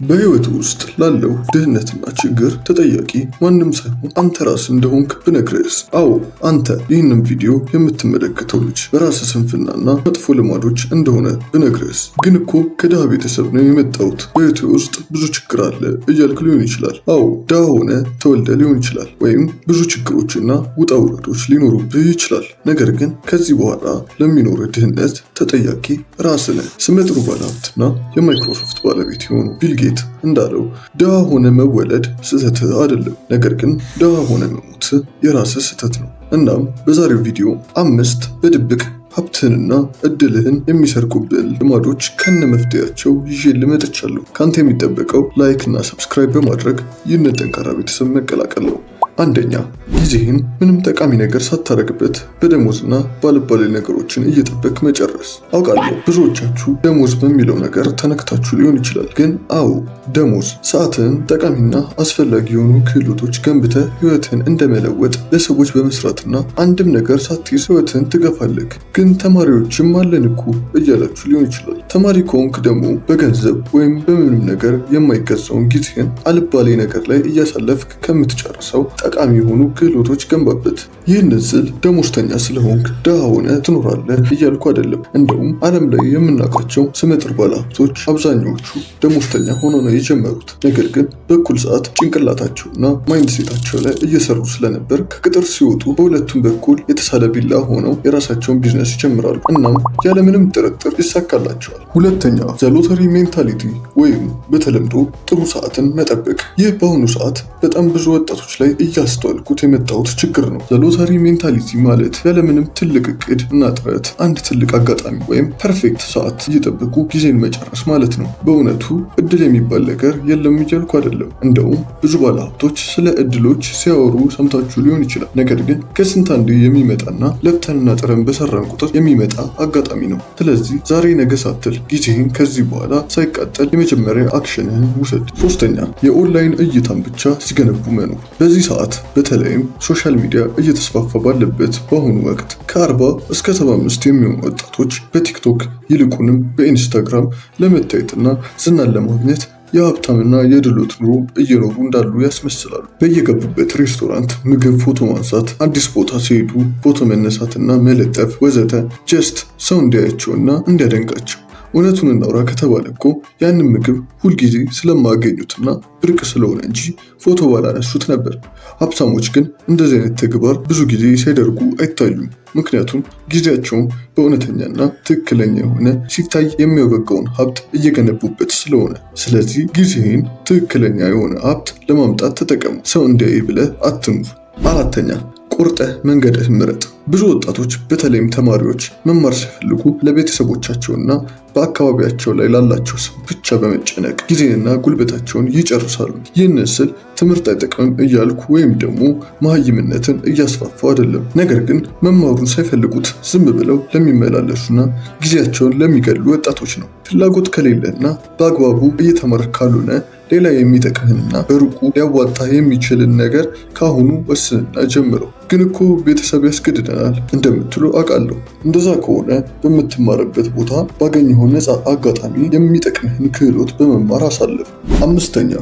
በህይወት ውስጥ ላለው ድህነትና ችግር ተጠያቂ ማንም ሳይሆን አንተ ራስህ እንደሆንክ ብነግርህስ? አዎ፣ አንተ ይህንን ቪዲዮ የምትመለከተው ልጅ በራስህ ስንፍናና መጥፎ ልማዶች እንደሆነ ብነግርህስ? ግን እኮ ከድሃ ቤተሰብ ነው የመጣሁት፣ በህይወቴ ውስጥ ብዙ ችግር አለ እያልክ ሊሆን ይችላል። አዎ፣ ድሃ ሆነህ ተወልደህ ሊሆን ይችላል፣ ወይም ብዙ ችግሮችና ውጣ ውረዶች ሊኖሩብህ ይችላል። ነገር ግን ከዚህ በኋላ ለሚኖርህ ድህነት ተጠያቂ ራስህ ነህ። ስመጥሩ ባለሀብትና የማይክሮሶፍት ባለቤት የሆነው ቢል ጌት እንዳለው ድሃ ሆነህ መወለድ ስህተት አይደለም፣ ነገር ግን ድሃ ሆነህ መሞት የራስህ ስህተት ነው። እናም በዛሬው ቪዲዮ 5 በድብቅ ሀብትህንና እድልህን የሚሰርቁብህ ልማዶች ከነ መፍትሄያቸው ይዤልህ መጥቻለሁ። ካንተ የሚጠበቀው like እና subscribe በማድረግ ይህንን ጠንካራ ቤተሰብ መቀላቀል ነው። አንደኛ፣ ጊዜህን ምንም ጠቃሚ ነገር ሳታረግበት በደሞዝና ባልባሌ ነገሮችን እየጠበቅክ መጨረስ። አውቃለሁ ብዙዎቻችሁ ደሞዝ በሚለው ነገር ተነክታችሁ ሊሆን ይችላል። ግን አዎ፣ ደሞዝ ሰዓትህን ጠቃሚና አስፈላጊ የሆኑ ክህሎቶች ገንብተህ ህይወትህን እንደመለወጥ ለሰዎች በመስራትና አንድም ነገር ሳትይዝ ህይወትህን ትገፋለህ። ግን ተማሪዎችም አለን እኮ እያላችሁ ሊሆን ይችላል። ተማሪ ከሆንክ ደግሞ በገንዘብ ወይም በምንም ነገር የማይገዛውን ጊዜህን አልባሌ ነገር ላይ እያሳለፍክ ከምትጨርሰው ጠቃሚ የሆኑ ክህሎቶች ገንባበት። ይህንን ስል ደሞዝተኛ ስለሆንክ ድሃ ሆነህ ትኖራለህ እያልኩ አይደለም። እንደውም ዓለም ላይ የምናውቃቸው ስመጥር ባለሀብቶች አብዛኛዎቹ ደሞዝተኛ ሆነው ነው የጀመሩት። ነገር ግን በእኩል ሰዓት ጭንቅላታቸውና mindset ኣቸው ላይ እየሰሩ ስለነበር ከቅጥር ሲወጡ በሁለቱም በኩል የተሳለ ቢላ ሆነው የራሳቸውን ቢዝነስ ይጀምራሉ። እናም ያለምንም ጥርጥር ይሳካላቸዋል። ሁለተኛ፣ the lottery mentality ወይም በተለምዶ ጥሩ ሰዓትን መጠበቅ። ይህ በአሁኑ ሰዓት በጣም ብዙ ወጣቶች ላይ እያስተዋልኩት የመጣሁት ችግር ነው። The lottery mentality ማለት ያለምንም ትልቅ እቅድ እና ጥረት አንድ ትልቅ አጋጣሚ ወይም perfect ሰዓት እየጠበቁ ጊዜን መጨረስ ማለት ነው። በእውነቱ እድል የሚባል ነገር የለም እያልኩ አይደለም። እንደውም ብዙ ባለሀብቶች ስለ እድሎች ሲያወሩ ሰምታችሁ ሊሆን ይችላል። ነገር ግን ከስንት አንዴ የሚመጣና ለፍተንና ጥረን በሰራን ቁጥር የሚመጣ አጋጣሚ ነው። ስለዚህ ዛሬ ነገ ሳትል ጊዜህን ከዚህ በኋላ ሳይቃጠል የመጀመሪያ action ህን ውሰድ። ሶስተኛ፣ የኦንላይን እይታን ብቻ ሲገነቡ መኖር። በዚህ ሰዓት በተለይም social media እየተስፋፋ ባለበት በአሁኑ ወቅት ከ40 እስከ 75 የሚሆኑ ወጣቶች በቲክቶክ ይልቁንም በኢንስታግራም ለመታየትና ዝናን ለማግኘት የሀብታምና የድሎት ኑሮ እየኖሩ እንዳሉ ያስመስላሉ። በየገቡበት ሬስቶራንት ምግብ ፎቶ ማንሳት፣ አዲስ ቦታ ሲሄዱ ፎቶ መነሳትና መለጠፍ ወዘተ፣ just ሰው እንዲያያቸውና እንዲያደንቃቸው። እውነቱን እናውራ ከተባለ እኮ ያንን ምግብ ሁልጊዜ ስለማያገኙትና ብርቅ ስለሆነ እንጂ ፎቶ ባላነሱት ነበር። ሀብታሞች ግን እንደዚህ አይነት ተግባር ብዙ ጊዜ ሲያደርጉ አይታዩም። ምክንያቱም ጊዜያቸውን በእውነተኛና ትክክለኛ የሆነ ሲታይ የሚያጓጓውን ሀብት እየገነቡበት ስለሆነ። ስለዚህ ጊዜህን ትክክለኛ የሆነ ሀብት ለማምጣት ተጠቀሙ። ሰው እንዲያይ ብለህ አትኑር። አራተኛ፣ ቆርጠህ መንገድህን ምረጥ። ብዙ ወጣቶች በተለይም ተማሪዎች መማር ሲፈልጉ ለቤተሰቦቻቸውና በአካባቢያቸው ላይ ላላቸው ስም ብቻ በመጨነቅ ጊዜንና ጉልበታቸውን ይጨርሳሉ። ይህንን ስል ትምህርት አይጠቅምም እያልኩ ወይም ደግሞ መሀይምነትን እያስፋፋው አይደለም። ነገር ግን መማሩን ሳይፈልጉት ዝም ብለው ለሚመላለሱና ጊዜያቸውን ለሚገድሉ ወጣቶች ነው። ፍላጎት ከሌለና በአግባቡ እየተማርክ ካልሆነ ሌላ የሚጠቅምህንና በሩቁ ሊያዋጣህ የሚችልን ነገር ከአሁኑ ወስንና ጀምረው። ግን እኮ ቤተሰብ ያስገድደናል እንደምትሉ አውቃለሁ። እንደዛ ከሆነ በምትማርበት ቦታ ባገኘኸው ነፃ አጋጣሚ የሚጠቅምህን ክህሎት በመማር አሳልፍ። አምስተኛ፣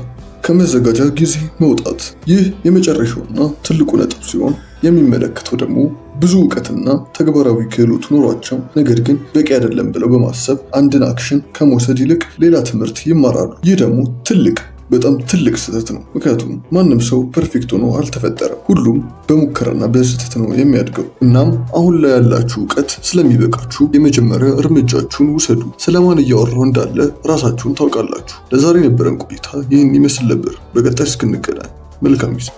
ከመዘጋጃ ጊዜ መውጣት። ይህ የመጨረሻውና ትልቁ ነጥብ ሲሆን የሚመለከተው ደግሞ ብዙ እውቀትና ተግባራዊ ክህሎት ኖሯቸው ነገር ግን በቂ አይደለም ብለው በማሰብ አንድን action ከመውሰድ ይልቅ ሌላ ትምህርት ይማራሉ። ይህ ደግሞ ትልቅ፣ በጣም ትልቅ ስህተት ነው። ምክንያቱም ማንም ሰው perfect ሆኖ አልተፈጠረም። ሁሉም በሙከራና በስህተት ነው የሚያድገው። እናም አሁን ላይ ያላችሁ እውቀት ስለሚበቃችሁ የመጀመሪያ እርምጃችሁን ውሰዱ። ስለማን እያወራሁ እንዳለ ራሳችሁን ታውቃላችሁ። ለዛሬ የነበረን ቆይታ ይህን ይመስል ነበር። በቀጣይ እስክንገናኝ መልካም ጊዜ።